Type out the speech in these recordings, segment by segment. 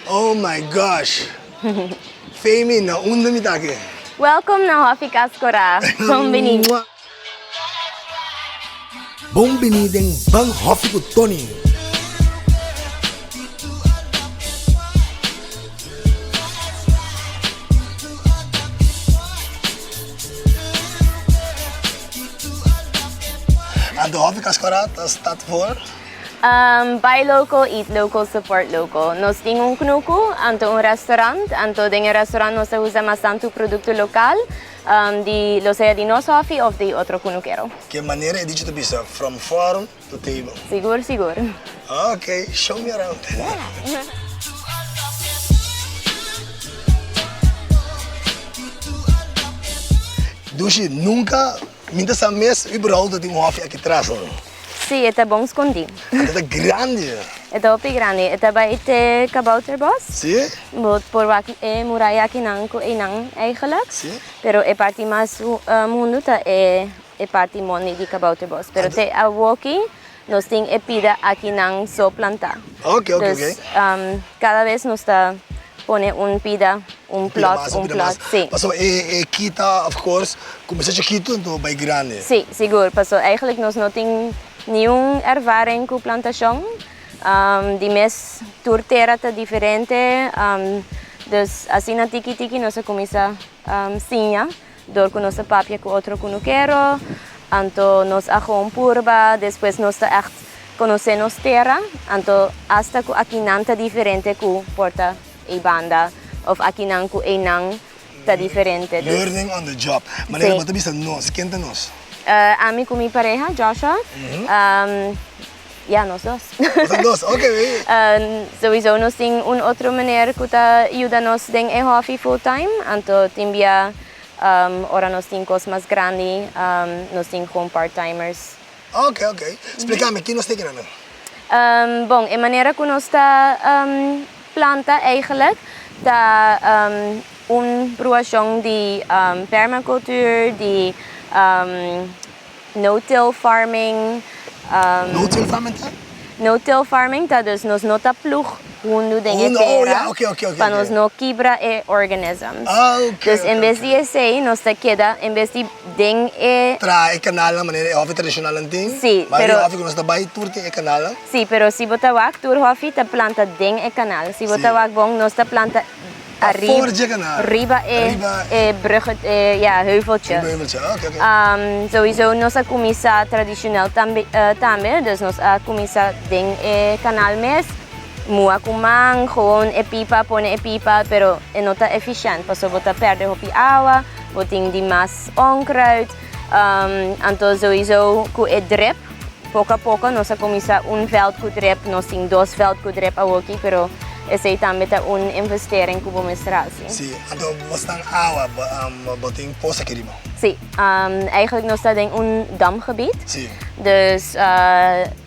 Oh my gosh! Femi, na unda mi ta aki? Welkom na Hofi Cas Cora. Bon bini. Bon bini den Ban Hofi ku Tony. Anto Hofi Cas Cora ta staat voor? Buy local, eat local, support local. Nos tin un knuku, anto un restaurant, anto den e restaurant nos ta usa mas tantu produkto lokal, di lo sea di nos hòfi òf di otro kunukero. Ke manera e dicho ta bisa, from farm to table. Sigur, sigur. Ok, show me around. Yeah. Dushi, nunka mi ta sa mes überhaupt dat tin un hòfi aki tras. Sí, e ta bon skondí. E ta grandi. E ta hopi grandi. E ta bai te Kabouterbos. Sí. Bo por wak e muraya akinan ku einan eigenlijk. Sí. Pero e parti mas hundu ta e e parti mondi di Kabouterbos. Pero te awoki nos tin e pida akinan so plantá. Oke, oke, oke. Dus kada bes nos ta pone un pida, un plot, un plot, sí. Pasobra e e kita of course cuminsa chikito anto bay grandi. Sí, sigur, pasobra eigenlijk nos no tin niun ervaring cu plantacion, di mes tur tera ta diferente, dus asina tiki tiki nos a cuminsa siña dor cu nos a papia cu otro cunukero, anto nos a gewoon purba, despues nos ta echt conoce nos tera, anto hasta cu akinan ta diferente cu por ta ey banda of akinan cu eynan ta diferente. Dus. Learning on the job. Manera bo ta bisa nos, ken ta nos? Ami cu mi pareha, Joshua. Ya, nos dos. Boso dos, ok. Sowieso nos tin un otro meneer cu ta yuda nos den e hobby full time, anto tin bia ora nos tin cos mas grandi nos tin gewoon part timers. Ok, ok. Splica mi, ki nos tin kinan? Bon, e manera cu nos ta planta eigenlijk ta un bruacion di permacultuur, di No-till farming. No-till farming ta? No-till farming ta dus nos no ta ploeg hundu den e tera pa nos no kibra e organisms. Dus en bes di esei nos ta keda en bes di den e. Traha e kanalnan manera e hòfi tradishonalnan tin. Sí, pero. Mayoria hòfi ku nos ta bai tur tin e kanalnan. Sí, pero si bo ta wak tur hòfi ta planta den e kanal. Si bo ta wak bon nos ta planta. Afor dje kanaal. Riba e e brugge e ja heuveltje. Riba heuveltje, oké oké. Sowieso nos a kuminsá tradishonal tambe tambe, dus nos a kuminsá den e kanaal mes, mua ku man, gewoon e pipa, pone e pipa, pero e no ta efishènt pasobra bo ta pèrdè hopi awa, bo tin di mas onkruid, anto sowieso ku e drip poko a poko nos a kuminsá un vèlt ku drip, nos tin dos vèlt ku drip awoki, pero Esei tambe ta un investering ku bo mester hasi. Sí, anto bo stan awa, bo tin pos aki riba? Sí, eigenlijk nos ta den un damgebied. Sí. Dus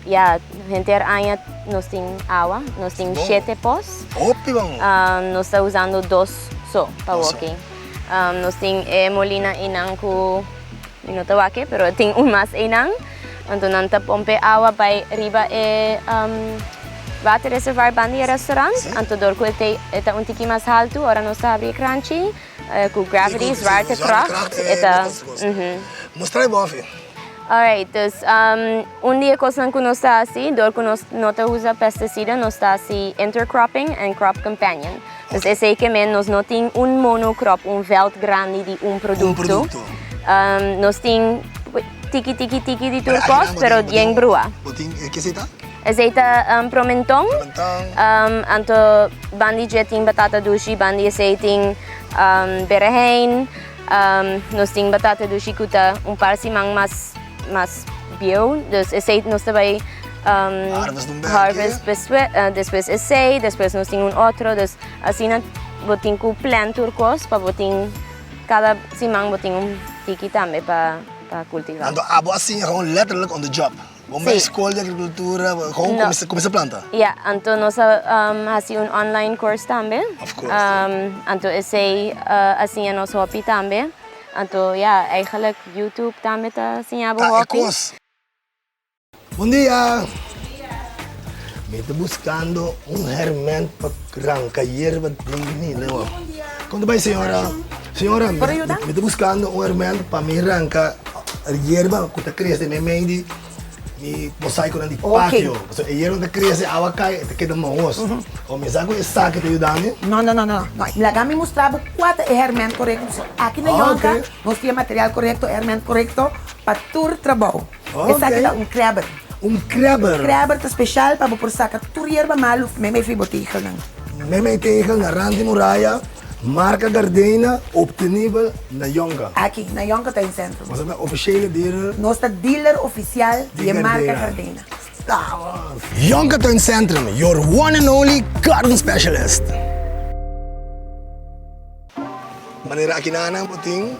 ja, henter aña nos tin awa, nos tin shete pos. Hopi bon! Nos ta usando dos so pa woki. Nos tin e molina einan ku mi no ta wak pero tin un mas einan. Anto nan ta pompe awa bai riba e waterreservoir banda di e restaurant. Anto dor ku e te e ta un tiki mas haltu ora nos ta habri e kranchi ku gravity, zwaartekracht, e ta. Mustra e bòfi. Alright, dus un di e kosnan ku nos ta hasi dor ku nos no ta usa pesticida nos ta hasi intercropping en crop companion. Dus esei ke men nos no tin un monocrop, un vèlt grandi di un produkto. Nos tin. Tiki tiki tiki di tur kos, pero bien brua. Bo tin e ke esei ta? Esei ta promenton. Promenton. Anto bandi dje tin batata dushi, bandi esei tin berehein. Nos tin batata dushi ku ta un par siman mas mas bieu. Dus esei nos ta bai Harvest un bèki. Harvest despues esei, despues nos tin un otro. Dus asina bo tin ku plan tur kos pa bo tin. Kada siman bo tin un tiki tambe pa pa kultivá. Anto abo a siña gewoon letterlijk on the job. Bo bai skol di agrikultura, gewoon kuminsá kuminsá planta. Ya, anto nos a hasi un online course tambe. Of course. Anto esei a siña nos hopi tambe. Anto ya, eigenlijk YouTube tambe ta siña bo hopi. Ta e kos. Bon dia. Mi ta buskando un hèrmènt pa ranka yerba den mi lewa. Kon ta bai señora? Señora, mi ta buskando un hèrmènt pa mi ranka yerba ku ta krese meimei di mi mosaikonan di patio. Pasobra e yerba ta krese, awa kai, e ta keda mahos. Awor mi sa ku esaki ta yuda mi. No, no, no, no. Laga mi mustra bo kua ta e hèrmènt korekto. Aki na Yonka nos tin e material korekto, e hèrmènt korekto pa tur trabou. Esaki ta un krèber. Un krèber. Krèber ta speshal pa bo por saka tur yerba malu meimei fi bo tegelnan. Meimei tegel na rand di muraya, marka Gardena, obtenibel na Yonka. Aki, na Yonka Tuincentrum. Boso ta ofishele dealer. Nos ta dealer ofisial di e marka Gardena. Stamos! Yonka Tuincentrum, your one and only garden specialist. Manera akinanan bo tin?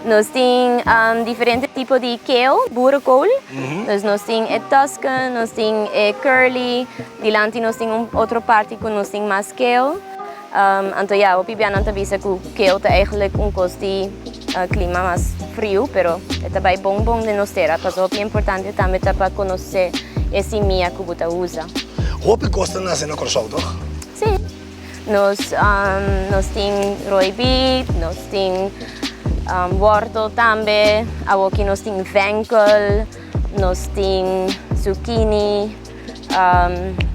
Nos tin diferente tipo di kale, boerenkool. Dus nos tin e Tuscan, nos tin e curly. Dilanti nos tin un otro parti ku nos tin mas kale. Anto ya, hopi bia nan ta bisa ku kale ta eigenlijk un kos di klima mas friu, pero e ta bai bon bon den nos tera. Pasobra hopi importante tambe ta pa konosé e simia ku bo ta usa. Hopi kos ta nase na Kòrsou, tòg? Sí. Nos nos tin rooibiet, nos tin wortel tambe, awoki nos tin venkel, nos tin zucchini,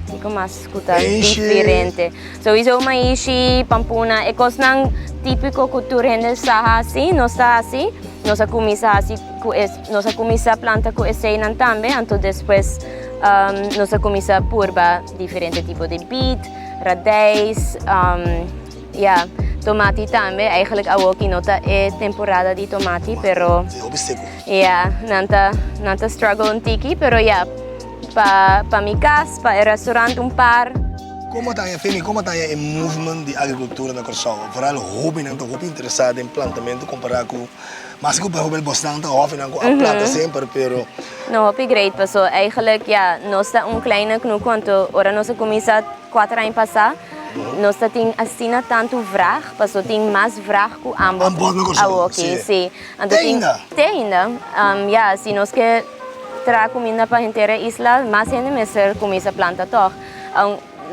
kiko mas ku ta diferente? Souiso maishi, pampuna, e kosnan tipiko ku tur hende sa hasi, nos ta hasi. Nos a kuminsá hasi ku e, nos a kuminsá planta ku eseinan tambe, anto despues nos a kuminsá purba diferente tipo di biet. Radijs, ya, tomati tambe. Eigenlijk awoki no ta e temporada di tomati, pero... Sí, hopi seco. Ya, nan ta, nan ta struggle un tiki, pero ya, pa, pa mi cas, pa e restaurant un par. Como ta haña, Femi, como ta haña e movement di agricultura na Kòrsou? Vooral hobennan ta hopi interesá den plantamentu kompará ku Mas ku bijvoorbeeld bosnan ta hòfinan ku a planta semper, pero. No hopi great paso eigenlijk ya nos ta un kleine knuku anto ora nos a kuminsá kuater aña pasá nos ta tin asina tantu vrag paso tin mas vrag ku ambod Ambod na Kòrsou, awoki si. si anto Te tin ainda? te ainda ya si nos ke traha kuminda pa henter e isla mas hende mester kuminsá planta tòg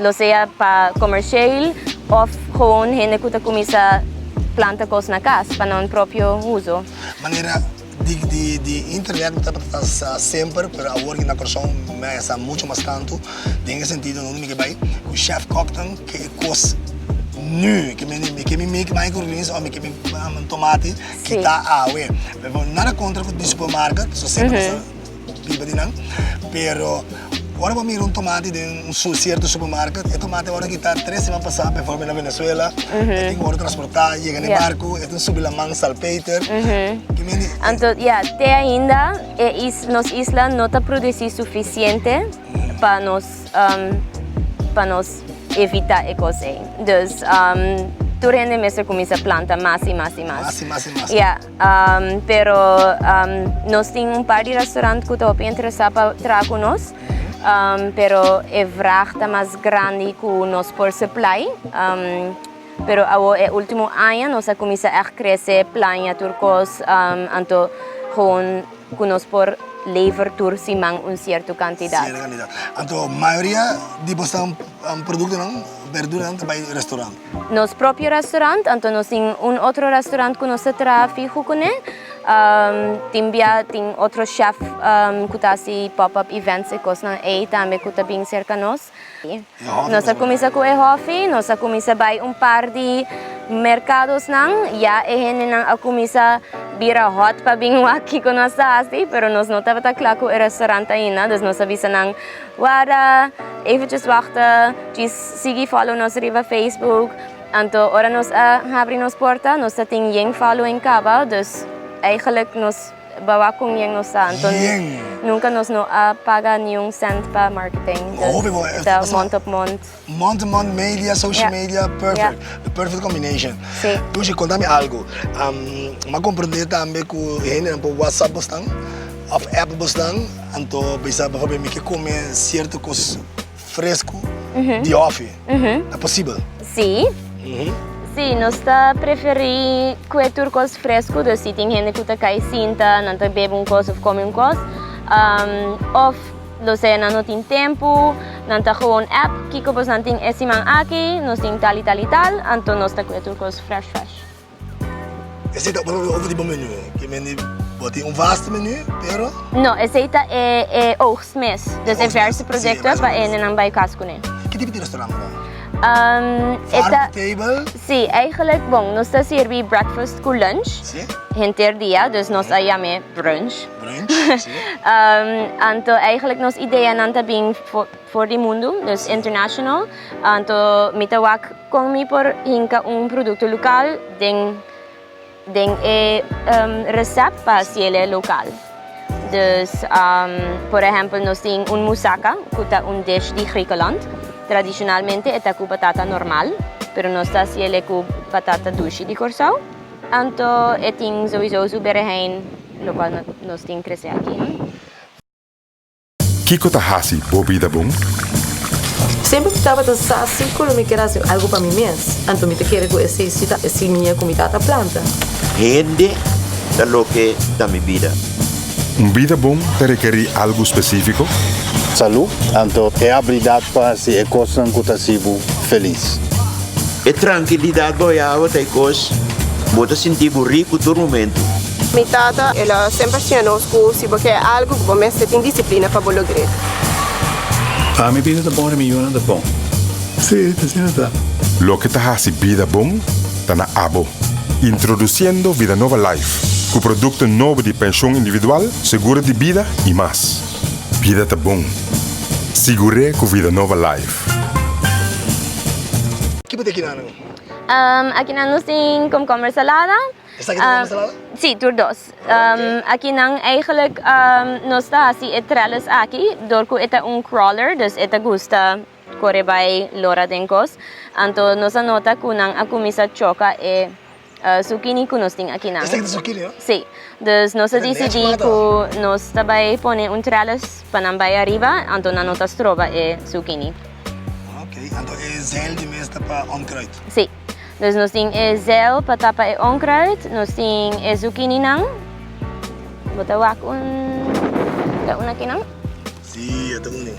Lo sea pa comercial of gewoon hende cu ta cuminsa planta cos na cas pa nan propio uso. Manera di di di internet no tabata sa semper pero awor ki na Kòrsou mi a sa mucho mas tantu den e sentido no mi ke bai ku chef kòknan ke e kos nu ke mi mi ke mi make microgreens of mi ke mi tomati kita awe pero nada kontra ku di supermarket so semper nos ta Biba di nan. Pero ora bo mira un tomati den un cierto supermarket, e tomati ora kita tres siman pasá, bijvoorbeeld na Venezuela, e tin ora transportá, yega na e barco, e tin subi laman salpeter. Ki mende? Anto, ya, te ainda e is, nos isla no ta producí suficiente pa nos, pa nos evitá e kos ei. Dus, tur hende mester kuminsá planta mas i mas i mas. Mas i mas i mas. Ya. Pero nos tin un par di restaurant ku ta hopi interesá pa traha ku nos, pero e vrag ta mas grandi ku nos por supply. Pero awor e último aña nos a kuminsá ègt krese, plania tur kos, anto gewoon ku nos por lever tur siman un sierto kantidat. Sierto kantidat. Anto mayoria di boso produktonan, berduranan ta bai restaurant? Nos propio restaurant, anto nos tin un otro restaurant ku nos ta traha fiho kuné. Tin bia tin otro chef ku ta hasi pop up events e kosnan ei tambe ku ta bin serka nos. Nos a kuminsá ku e hòfi, nos a kuminsá bai un par di merkadosnan, ya e hendenan a kuminsá bira hòt pa bin wak kiko nos ta hasi, pero nos no tabata kla ku e restaurant ainda, dus nos a bisa nan, Warda, eventjes wachten, djis sigui follow nos riba Facebook. Anto ora nos a habri nos porta, nos ta tin yen following caba, dus eigenlijk nos bawa con yen nos ta. Anto Yen. nunca nos no a paga niun cent pa marketing. Dus Hopi bo, ta pasobra mond op mond. Mond to mond media, social Ja. media, perfect. Ja. The perfect combination. Sí. Dushi, conta mi algo. Mi a comprende tambe cu hendenan por WhatsApp bosnan of app bosnan. Anto bisa bijvoorbeeld mi ke come cierto cos fresco di hofi. Ta posibel? Sí. Sí, nos ta preferi kue tur cos fresco, dus si tin hende cu ta cay sinta, nan ta bebe un cos of come un cos. Of lo sea nan no tin tempu, nan ta gewoon app kiko bosnan tin e siman aki, nos tin tal i tal i tal, anto nos ta kue tur kos fresh fresh. Esei ta over di bo menu, ke meni bo tin un vaste menu, pero. No, esei ta e e oogst mes, dus e verse producto pa e hendenan bai kas kuné. Ki tipo di restaurant bo ta? Farm to table? Sí, eigenlijk, bon, nos ta sirbi breakfast ku lunch. Sí. Henter dia, dus nos a yam'é brunch. Brunch, sí. Anto eigenlijk nos ideanan ta bin for di mundu, dus international. Anto mi ta wak kon mi por hinka un produkto lokal den den e recept pa hasiel lokal. Dus, por ehempel nos tin un moussaka ku ta un dish di Griekenland. Tradishonalmente e ta ku batata normal, pero nos ta hasiel ku batata dushi di Kòrsou. Anto e tin souiso su berehein, lokual nos tin krese aki. Kiko ta hasi bo bida bon? Semper mi tabata sa si ku lo mi ker hasi algu pa mi mes, anto mi ta kere ku esei si ta e simia ku mi tata planta. Hende ta loke ta mi bida. Un bida bon ta rekerí algu spesífiko? Salú, anto e abilidat pa hasi e kosnan ku ta hasi bo felis. E trankilidat bo yawa ta e kos bo ta sinti bo riku tur momentu. Mi tata, el a semper siña nos ku si bo ke algu, bo mester tin disiplina pa bo logr'é. Pa mi bida ta bon i mi yunan ta bon. Sí, ta asina ta. Loke ta hasi bida bon ta na abo. Introduciendo Vidanova Life, cu producto nobo di pensioen individual, seguro di bida y mas. Bida ta bon. Sigur'é cu Vidanova Life. Ki bo ta kina nan? Akinan nos tin komkomber salada. Esaki ta komkomber salada? Sí, tur dos. Akinan eigenlijk nos ta hasi e trellis aki dor ku e ta un crawler, dus e ta gusta kore bai lora den kos. Anto nos a nota ku nan a kuminsá choka e zucchini ku nos tin akinan. Esaki ta zucchini, no? Sí. Dus nos a disidí ku nos ta bai pone un trellis pa nan bai ariba, anto nan no ta stroba e zucchini. Ok, anto e zeil di mes ta pa onkruid? Sí. Dus nos tin e zeil pa tapa e onkruid, nos tin e zucchininan. Bo ta wak un, ta un akinan? Sí, e ta uni.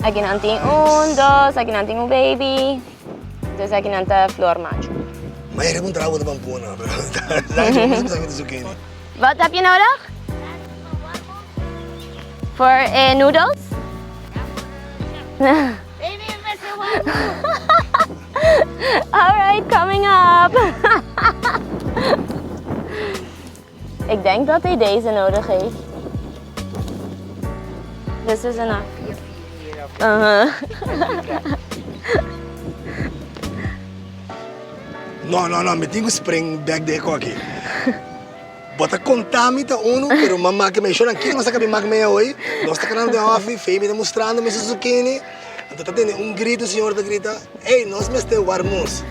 Akinan tin un, dos, akinan tin un baby. Dus akinan ta flor machu. Ma e riba un trago ta pampuna, pero sa cu mi sa zucchini. Wat heb je nodig? Voor eh, noodles? All right, coming up. Ik denk dat hij deze nodig heeft. This is enough. Uh -huh. No, no, no, mi tin ku spring back de koki. Bo ta konta mi ta unu, pero m'a make menshon aki, nos a kabi mak mei awe. Nos ta kanando den hòfi, Femi ta mustrando mi su zucchini. Anto ta tende un gritu, señor ta grita, Ey, nos mester warmus.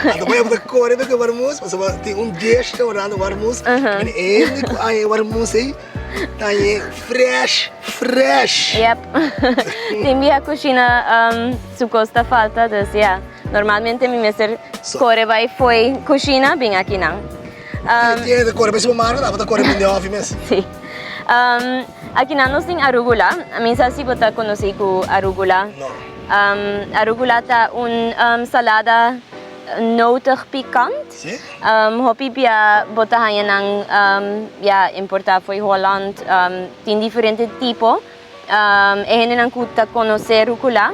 Anto bo ta kore pa ke warmus, pasobra tin un dish ta orando warmus. Mene hende ku haña e warmus ei, ta hañ'e fresh, fresh. Yep. Tin bia kushina su kos ta falta, dus ya. Normalmente mi mester kore bai fo'i kushina bin akinan. Tin hende ta kore bai supermarket, abo ta kore bin den hòfi mes. Si. Akinan nos tin arugula. Mi sa si bo ta konosí ku arugula. No. Arugula ta un salada notig pikant. Si. Hopi bia bo ta haña nan ya importá fo'i Holland. Tin diferente tipo. E hendenan ku ta konosé rukula.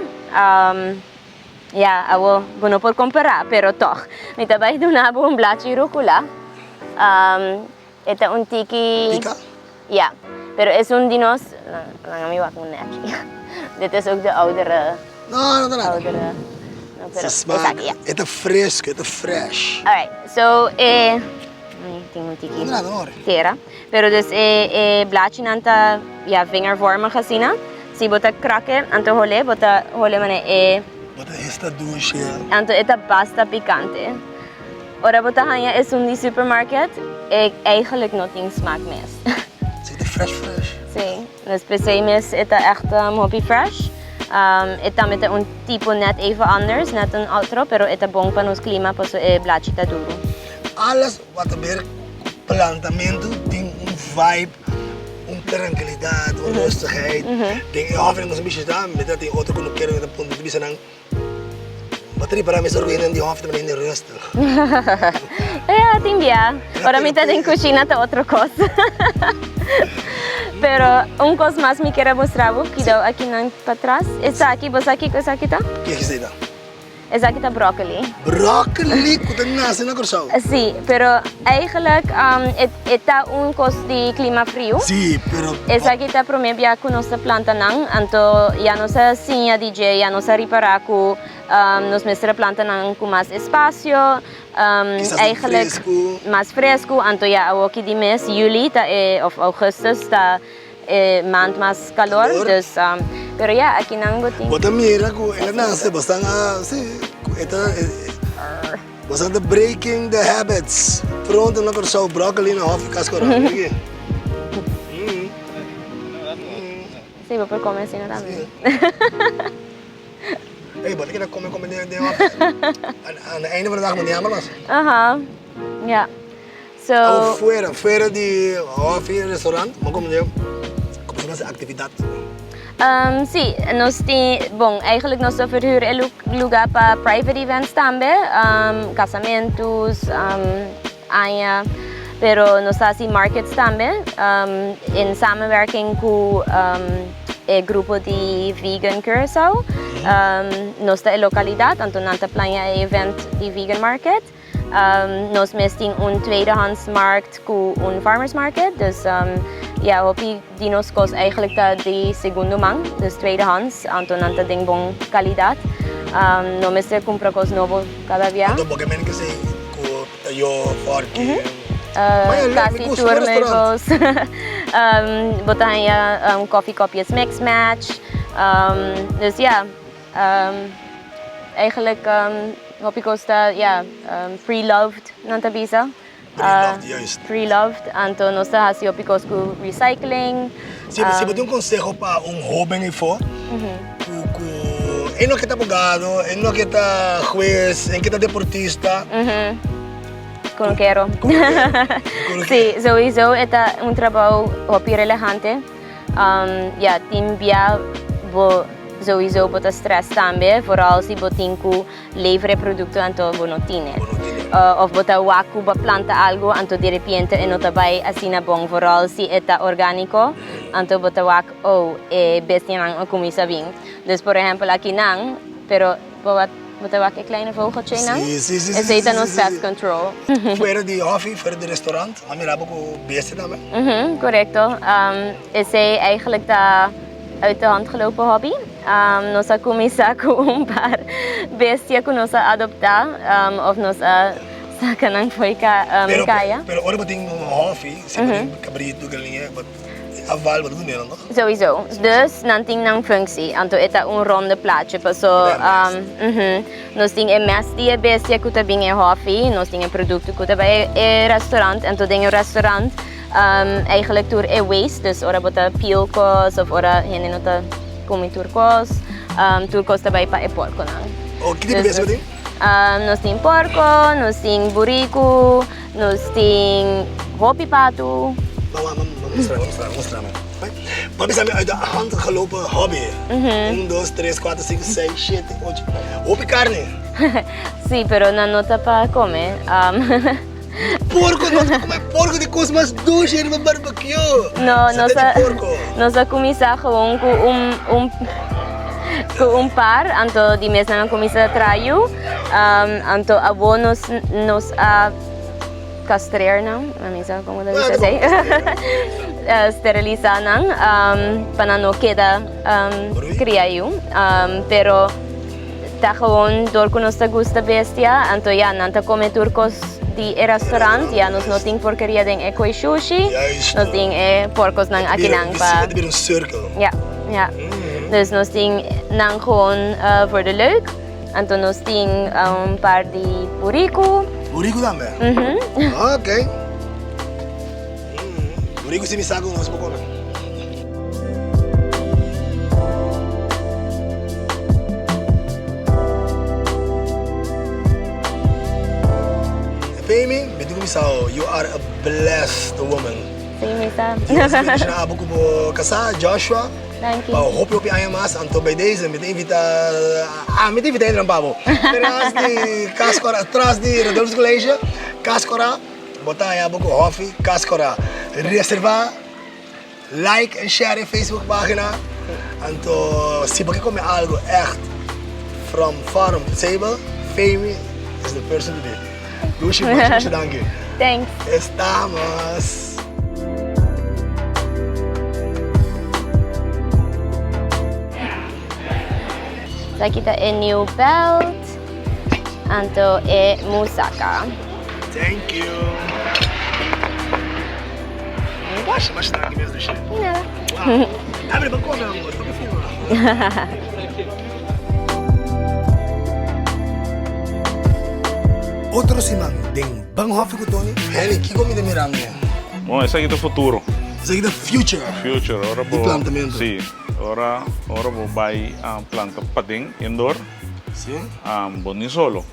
Ya, awo bo no por kompará, pero tòg mi ta bai duna bo un blachi rúkula. E ta un tiki. Pika? Ya, pero esun di nos, laga mi wak un nèchi. Dit is ook de oudere. No, no ta nada. Oudere. No, pero Sa smaak, esaki, ya. e ta fresco, e ta fresh. Alright, so e, mi tin un tiki No ta nada, no worry. tera. Pero dus e e blachinan ta, ya, vingervormig asina. Si bo ta krake anto hole bo ta hole manera e. Bo ta hesta dushe. Anto e ta basta pikante. Ora bo ta haña esun di supermarket e eigenlijk no tin smaak mes. Si ta fresh fresh. Si, dus p'esei mes e ta echt hopi fresh. E tambe ta un tipo net even anders, net un otro, pero e ta bon pa nos klima paso e blachi ta duru. Alles wat ta ber ku plantamentu tin un vibe, un. Trankilidat, un rustigheid. Den e hòfi nan nos a bishitá, mi ta tin otro kunukero ku ta puntra, ta bisa nan, Bo ta ripará mes ora ku hende di hòfi ta mira hende rustig. Ja, tin bia. Ora mi ta den kushina ta otro kos. Pero un kos mas mi kier a mustra bo, kidou akinan patras. Esaki, bo sa kiko esaki ta? Ke esei ta? Esaki ta broccoli. Broccoli ku ta nase na Kòrsou? Sí, pero eigenlijk e ta un kos di klima friu. Sí, pero. Esaki ta promé bia ku nos ta planta nan, anto ya nos a siña di dje, ya nos a ripará ku nos mester a planta nan ku mas espasio. Kisas den fresku. Mas fresku, anto ya awoki di mes yüli ta e, òf ougùstus ta. E maand mas calor, dus pero ya aki nan bo tin. Bo ta mira cu el a nace bosnan a si cu e ta bosnan ta breaking the habits pronto na Corsou broccoli na hofi cas cora mira aki. Si bo por come asina tambe. Ey bo ta keda come come den hofi aan einde van de dag bo no yama mas. Aha ya. So. Awo fuera, fuera di hofi restaurant, bo como de, como se llama actividad? Um, sí, nos tin, bon, eigenlijk nos ta verhuur e lugar pa private events tambe, um, casamentos, um, aña, pero nos ta haci markets tambe, um, in samenwerking cu um, e grupo di Vegan Curaçao. Um, nos ta e localidad, anto nan ta plania e event di vegan market. Nos mes tin un tweedehands markt ku un farmers market, dus ya hopi di nos kos eigenlijk ta di segundo man, dus tweedehands, anto nan ta den bon kalidat. No mester kumpra kos nobo kada bia. Anto bo ke men kesei ku ta yo fòrki? Kasi tur meubels. Bo ta haña koffie kopjes mix match, dus ya. Eigenlijk hopi kos ta ya pre-loved nan ta bisa. Pre-loved, juist. Pre-loved, anto nos ta hasi hopi kos ku recycling. Si si bo tin un konseho pa un hoben efo ku ku e no ke ta abogado, e no ke ta hues, e ke ta deportista. Kunukero. Kunukero. Si, souiso e ta un trabou hopi relahante. Ya tin bia bo Souiso bo ta stress tambe, vooral si bo tin ku lever e produkto anto bo no tine. Of bo ta wak ku bo a planta algu anto direpiente e no ta bai asina bon, vooral si e ta orgániko, anto bo ta wak oh e bestianan a kuminsá bin. Dus por ehèmpel akinan, pero bo bo ta wak e kleine vogeltjenan? Esei ta nos pest control. Fuera di hòfi, fuera di restaurant, a mira bo ku bestia tambe? Korekto. Esei eigenlijk ta. Uit de hand gelopen hobby. Nos a cuminsa cu un par bestia cu nos a adopta of nos a saca nan fo'i caya. Pero ora bo tin un hobby, si bo tin cabrito, galiña, bo afval bo ta duna nan no? Sowieso. Dus nan tin nan functie. Anto e ta un ronde plaatje paso nos tin e mest di e bestia cu ta bin e hobby, nos tin e producto cu ta bay e restaurant, anto den e restaurant Eigenlijk tur e waste, dus ora bo ta peel kos of ora hende no ta kome tur kos, tur kos ta bai pa e porkonan. Oh, ki tipo di bestia bo tin? Nos tin porko, nos tin buriku, nos tin hopi patu. Mama, mama, mustra, mustra, mustra mi. Bo a bisa mi uit de hand gelopen hobby. Un, dos, tres, kuater, sinku, seis, shete, ocho. Hopi karni. Sí, pero nan no ta pa kome. Porco, nos ta come porco di cos mas dushi riba barbecue. No, nos Sate a, di porco. nos a cuminsa gewoon cu un, un, cu un par, anto di mes nan a cuminsa traha yu, um, anto abo nos, nos a castreer nan, a mi sa como ta bisa esey, sterilisa nan, um, pa nan no keda, um, cria yu, um, pero. Ta gewoon dor cu nos ta gusta bestia, anto ya nan ta come tur cos di e restaurant, ya nos no tin porkeria den e koi shushi, nos tin e porcosnan akinan pa. E ta bira un cirkel. Ya, ya. Dus nos tin nan gewoon voor de leuk, anto nos tin un par di buriku. Buriku tambe? Mhm. Ok. Buriku si mi sa cu nos por come. Femi, mi tin cu bisa bo, you are a blessed woman. Sí, mi sa. Dios bendiciona abo cu bo casa, Joshua. Danki. Pa hopi hopi aña mas, anto bij deze mi ta invita, ah mi ta invita hende nan pa bo. Tras di Cas Cora, tras di Radulphus College, Cas Cora, bo ta haña bo cu hofi Cas Cora. Reserva, like en share e Facebook pagina, anto si bo ke come algo echt from farm to table, Femi is the person to be. Lushi, mucho mucho danki. Thanks. Estamos. Esaki ta e new belt, anto e musaka. Thank you. Masha, masha danki mes, Lushi. Nada. Wow. Abre pa come, amor. Toca fuma. Otro siman den Ban Hofi cu Tony. Henny, kico mi ta mirando? Bon, esaki ta futuro. Esaki ta future. Future, ora bo. Di plantamento. Si, ora, ora bo bai planta paden, indoor. Si. Bo ni solo.